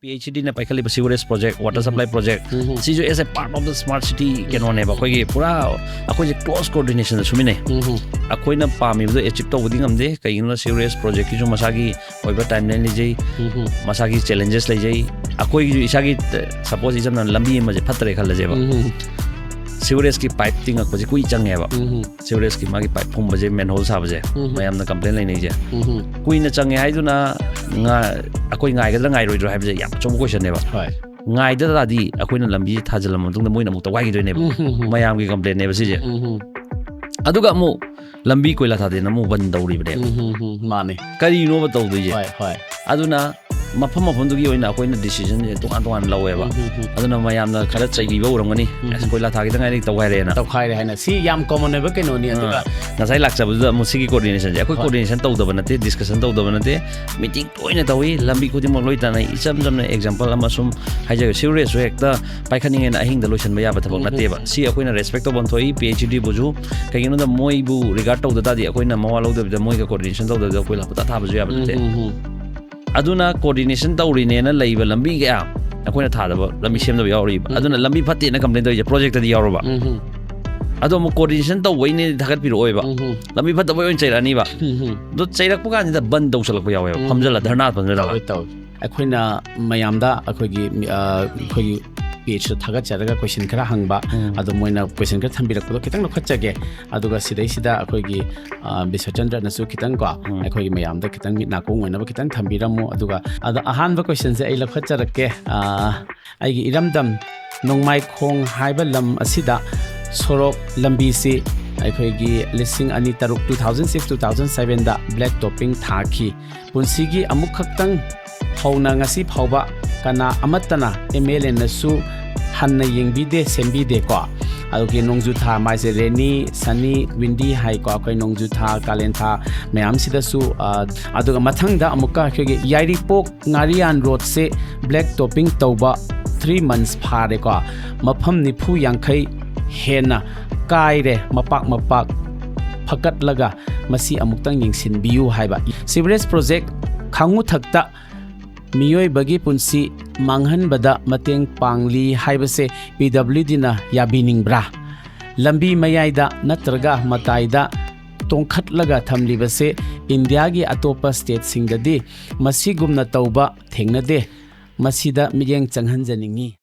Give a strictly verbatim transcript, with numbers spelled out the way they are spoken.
P H E ꯗꯤꯅ ꯄꯥꯏꯈꯠꯂꯤꯕ sewerage project, water ꯎꯝ꯫ supply project, ꯎꯝ꯫ ꯁꯤꯁꯨ as a part of the smart city ꯀꯩꯅꯣꯅꯦꯕ, ꯑꯩꯈꯣꯏꯒꯤ ꯄꯨꯔꯥ ꯑꯩꯈꯣꯏꯁꯦ close coordination ꯗ ꯁꯨꯃꯤꯟꯅꯩ꯫ ꯎꯝ꯫ ꯑꯩꯈꯣꯏꯅ ꯄꯥꯝꯃꯤꯕꯗꯣ achieve ꯇꯧꯕꯗꯤ ꯉꯝꯗꯦ, ꯀꯩꯒꯤꯅꯣꯗ sewerage project ꯀꯤꯁꯨ ꯃꯁꯥꯒꯤ ꯑꯣꯏꯕ timeline ꯂꯩꯖꯩ, ꯎꯝ꯫ ꯃꯁꯥꯒꯤ challenges ꯂꯩꯖꯩ꯫ ꯑꯩꯈꯣꯏꯒꯤꯁꯨ ꯏꯁꯥꯒꯤ, suppose ꯏꯆꯝ ꯆꯝꯅ ꯂꯝꯕꯤ ꯑꯃꯁꯦ ꯐꯠꯇ꯭ꯔꯦ ꯈꯜꯂꯁꯦꯕ, ꯎꯝ꯫ sewerage ꯀꯤ pipe ꯇꯤꯡꯉꯛꯄꯁꯦ ꯀꯨꯏ ꯆꯪꯉꯦꯕ꯫ ꯎꯝ꯫ Sewerage ꯀꯤ ꯃꯥꯒꯤ pipe ꯐꯨꯝꯕꯁꯦ, manhole ꯁꯥꯕꯁꯦ, ꯎꯝ꯫ ꯃꯌꯥꯝꯅ complain ꯂꯩꯅꯩꯁꯦ꯫ ꯎꯝ꯫ ꯀꯨꯏꯅ ꯆꯪꯉꯦ ꯍꯥꯏꯗꯨꯅ ꯉꯥ-, ꯑꯩꯈꯣꯏ ꯉꯥꯏꯒꯗ꯭ꯔꯥ ꯉꯥꯏꯔꯣꯏꯗ꯭ꯔꯥ ꯍꯥꯏꯕꯁꯦ ꯌꯥꯝ ꯑꯆꯧꯕ question ꯅꯦꯕ꯫ ꯍꯣꯏ꯫ ꯉꯥꯏꯗ ꯇꯥꯔꯗꯤ ꯑꯩꯈꯣꯏꯅ ꯂꯝꯕꯤꯁꯦ ꯊꯥꯖꯤꯜꯂ ꯃꯇꯨꯡꯗ ꯃꯣꯏꯅ ꯑꯃꯨꯛ ꯇꯧꯒꯥꯏꯈꯤꯗꯣꯏꯅꯦꯕ꯫ ꯎꯝ, ꯎꯝ, ꯎꯝ꯫ ꯃꯌꯥꯝꯒꯤ complain ꯅꯦꯕ ꯁꯤꯁꯦ꯫ ꯎꯝ, ꯎꯝ꯫ ꯑꯗꯨꯒ ꯑꯃꯨꯛ ꯂꯝꯕꯤ ꯀꯣꯏꯂꯥ ꯊꯥꯗꯦꯅ ꯑꯃꯨꯛ ꯕꯟ ꯇꯧꯔꯤꯕꯅꯦꯕ꯫ ꯎꯝ, ꯎꯝ, ꯎꯝ꯫ ꯃꯥꯅꯦ꯫ ꯀꯔꯤꯅꯣꯕ ꯇꯧꯗꯣꯏꯁꯦ? ꯍꯣꯏ, ꯍꯣꯏ꯫ ꯑꯗꯨꯅ ꯃꯐꯝ ꯃꯐꯝꯗꯨꯒꯤ ꯑꯣꯏꯅ ꯑꯩꯈꯣꯏꯅ decision ꯁꯦ ꯇꯣꯉꯥꯟ ꯇꯣꯉꯥꯟ ꯂꯧꯋꯦꯕ꯫ ꯎꯝ, ꯎꯝ, ꯎꯝ꯫ ꯑꯗꯨꯅ ꯃꯌꯥꯝꯅ ꯈꯔ ꯆꯩꯕꯤꯕ ꯎꯔꯝꯒꯅꯤ꯫ ꯎꯝ꯫ "ꯑꯁ, ꯀꯣꯏꯂꯥ ꯊꯥꯈꯤꯗ ꯉꯥꯏꯔꯤ, ꯇꯧꯈꯥꯏꯔꯦꯅ"꯫ ꯇꯧꯈꯥꯏꯔꯦ ꯍꯥꯏꯅ꯫ ꯁꯤ ꯌꯥꯝ common ꯑꯣꯏꯕ ꯀꯩꯅꯣꯅꯤ꯫ ꯑꯗꯨꯒ ꯑꯥ, ꯉꯁꯥꯏ ꯂꯥꯛꯆꯕꯗꯨꯗ ꯑꯃꯨꯛ ꯁꯤꯒꯤ coordination ꯁꯦ ꯑꯩꯈꯣꯏ ꯍꯣꯏ꯫ Coordination ꯇꯧꯗꯕ ꯅꯠꯇꯦ, discussion ꯇꯧꯗꯕ ꯅꯠꯇꯦ, meeting ꯇꯣꯏꯅ ꯇꯧꯏ, ꯂꯝꯕꯤ ꯈꯨꯗꯤꯡꯃꯛ ꯂꯣꯏ ꯇꯥꯟꯅꯩ꯫ ꯏꯆꯝ ꯆꯝꯅ example ꯑꯃ ꯁꯨꯝ ꯍꯥꯏꯖꯒꯦ, sewerage ꯁꯨ ꯍꯦꯛꯇ ꯄꯥꯏꯈꯠꯅꯤꯡꯉꯦꯅ ꯑꯍꯤꯡꯗ ꯂꯣꯏꯁꯤꯟꯕ ꯌꯥꯕ ꯊꯕꯛ ꯎꯝ, ꯅꯠꯇꯦꯕ꯫ ꯎꯝ, ꯎꯝ꯫ ꯁꯤ ꯑꯩꯈꯣꯏꯅ respect ꯇꯧꯐꯝ ꯊꯣꯛꯏ, ꯄꯤ ꯑꯩꯆ ꯏ ꯗꯤ ꯕꯨꯁꯨ꯫ ꯀꯩꯒꯤꯅꯣꯗ ꯃꯣꯏꯕꯨ regard ꯇꯧꯗ ꯇꯥꯔꯗꯤ ꯑꯩꯈꯣꯏꯅ ꯃꯋꯥ ꯂꯧꯗꯕꯤꯗ, ꯃꯣꯏꯒ coordination ꯇꯧꯗꯕꯤꯗ ꯑꯩꯈꯣꯏ ꯂꯥꯛꯄ ꯊꯥꯕꯁꯨ ꯌꯥꯕ ꯅꯠꯇꯦ꯫ ꯎꯝ, ꯎꯝ, ꯎꯝ꯫ ꯑꯗꯨꯅ coordination ꯇꯧꯔꯤꯅꯦꯅ ꯂꯩꯕ ꯂꯝꯕꯤ ꯀꯌꯥ ꯑꯩꯈꯣꯏꯅ ꯊꯥꯗꯕ ꯂꯝꯕꯤ ꯁꯦꯝꯗꯕ ꯌꯥꯎꯔꯤꯕ꯫ ꯎꯝ꯫ ꯑꯗꯨꯅ ꯂꯝꯕꯤ ꯐꯠꯇꯦꯅ complain ꯇꯧꯔꯤꯁꯦ project ꯇꯗꯤ ꯌꯥꯎꯔꯕ꯫ ꯎꯝ, ꯎꯝ꯫ ꯑꯗꯣ ꯑꯃꯨꯛ coordination ꯇꯧꯕꯩꯅꯦ ꯊꯥꯒꯠꯄꯤꯔꯛꯑꯣꯏꯕ꯫ ꯎꯝ, ꯎꯝ꯫ ꯂꯝꯕꯤ ꯐꯠꯇꯕꯩ ꯑꯣꯏꯅ ꯆꯩꯔꯛꯑꯅꯤꯕ꯫ ꯎꯝ, ꯎꯝ꯫ ꯑꯗꯣ ꯆꯩꯔꯛꯄ ꯀꯥꯟꯁꯤꯗ ꯕꯟ ꯇꯧꯁꯜꯂꯛꯄ ꯌꯥꯎꯋꯦꯕ, ꯎꯝ꯫ ꯐꯝꯖꯜꯂ ꯙꯔꯅꯥ ꯐꯝꯖꯜꯂꯒ꯫ ꯇꯧꯋꯦ, ꯇꯧꯋꯦ꯫ ꯑꯩꯈꯣꯏꯅ ꯃꯌꯥꯝꯗ ꯑꯩꯈꯣꯏꯒꯤ, ꯑ, ꯑꯩꯈꯣꯏꯒꯤ page ꯇ ꯊꯥꯒꯠꯆꯔꯒ question ꯈꯔ ꯍꯪꯕ, ꯎꯝ꯫ ꯑꯗꯣ ꯃꯣꯏꯅ question ꯈꯔ ꯊꯝꯕꯤꯔꯛꯄꯗꯣ ꯈꯤꯇꯪ ꯂꯧꯈꯠꯆꯒꯦ꯫ ꯑꯗꯨꯒ ꯁꯤꯗꯩꯁꯤꯗ ꯑꯩꯈꯣꯏꯒꯤ, ꯑ, ꯕꯤꯁ꯭ꯋꯆꯟꯗ꯭ꯔꯅꯁꯨ ꯈꯤꯇꯪ ꯀꯣ, ꯎꯝ꯫ ꯑꯩꯈꯣꯏꯒꯤ ꯃꯌꯥꯝꯗ ꯈꯤꯇꯪ ꯃꯤꯠ ꯅꯥꯀꯣꯡ ꯑꯣꯏꯅꯕ ꯈꯤꯇꯪ ꯊꯝꯕꯤꯔꯝꯃꯣ꯫ ꯑꯗꯨꯒ ꯑꯗꯣ ꯑꯍꯥꯟꯕ question ꯁꯦ ꯑꯩ ꯂꯧꯈꯠꯆꯔꯛꯀꯦ꯫ ꯑ, ꯑꯩꯒꯤ ꯏꯔꯝꯗꯝ ꯅꯣꯡꯃꯥꯏꯈꯣꯡ ꯍꯥꯏꯕ ꯂꯝ ꯑꯁꯤꯗ ꯁꯣꯔꯣꯛ ꯂꯝꯕꯤꯁꯤ ꯑꯩꯈꯣꯏꯒꯤ ꯂꯤꯁꯤꯡ ꯑꯅꯤ ꯇꯔꯨꯛ, two thousand six, two thousand seven ꯗ black topping ꯊꯥꯈꯤ꯫ ꯄꯨꯟꯁꯤꯒꯤ ꯑꯃꯨꯛꯈꯛꯇꯪ ꯍꯧꯅ ꯉꯁꯤ ꯐꯥꯎꯕ ꯀꯅꯥ ꯑꯃꯠꯇꯅ ꯑꯦꯝ ꯑꯦꯜ ꯑꯦꯅꯁꯨ ꯍꯟꯅ ꯌꯦꯡꯕꯤꯗꯦ, ꯁꯦꯝꯕꯤꯗꯦꯀꯣ꯫ ꯑꯗꯨꯒꯤ ꯅꯣꯡꯖꯨ ꯊꯥ ꯃꯥꯏꯁꯦ rainy, sunny, windy ꯍꯥꯏꯀꯣ, ꯑꯩꯈꯣꯏ ꯅꯣꯡꯖꯨ ꯊꯥ, ꯀꯥꯂꯦꯟ ꯊꯥ ꯃꯌꯥꯝꯁꯤꯗꯁꯨ, ꯑ, ꯑꯗꯨꯒ ꯃꯊꯪꯗ ꯑꯃꯨꯛꯀ ꯑꯩꯈꯣꯏꯒꯤ ꯌꯥꯏꯔꯤꯄꯣꯛ ꯉꯥꯔꯤꯌꯥꯟ road ꯁꯦ black topping ꯇꯧꯕ three months ꯐꯥꯔꯦꯀꯣ꯫ ꯃꯐꯝ ꯅꯤꯐꯨ ꯌꯥꯡꯈꯩ ꯍꯦꯟꯅ ꯀꯥꯏꯔꯦ, ꯃꯄꯥꯛ ꯃꯄꯥꯛ ꯐꯀꯠꯂꯒ꯫ ꯃꯁꯤ ꯑꯃꯨꯛꯇꯪ ꯌꯦꯡꯁꯤꯟꯕꯤꯌꯨ ꯍꯥꯏꯕ꯫ Sewerage project ꯈꯥꯡꯉꯨꯊꯛꯇ ꯃꯤꯑꯣꯏꯕꯒꯤ ꯄꯨꯟꯁꯤ ꯃꯥꯡꯍꯟꯕꯗ ꯃꯇꯦꯡ ꯄꯥꯡꯂꯤ ꯍꯥꯏꯕꯁꯦ ꯄꯤ ꯗꯕ꯭ꯂꯤꯎ ꯗꯤꯅ ꯌꯥꯕꯤꯅꯤꯡꯕ꯭ꯔꯥ? ꯂꯝꯕꯤ ꯃꯌꯥꯏꯗ ꯅꯠꯇ꯭ꯔꯒ ꯃꯇꯥꯏꯗ ꯇꯣꯡꯈꯠꯂꯒ ꯊꯝꯂꯤꯕꯁꯦ ꯏꯟꯗꯤꯌꯥꯒꯤ ꯑꯇꯣꯞꯄ ꯁ꯭ꯇꯦꯠꯁꯤꯡꯗꯗꯤ ꯃꯁꯤꯒꯨꯝꯅ ꯇꯧꯕ ꯊꯦꯡꯅꯗꯦ꯫ ꯃꯁꯤꯗ ꯃꯤꯠꯌꯦꯡ ꯆꯪꯍꯟꯖꯅꯤꯡꯏ꯫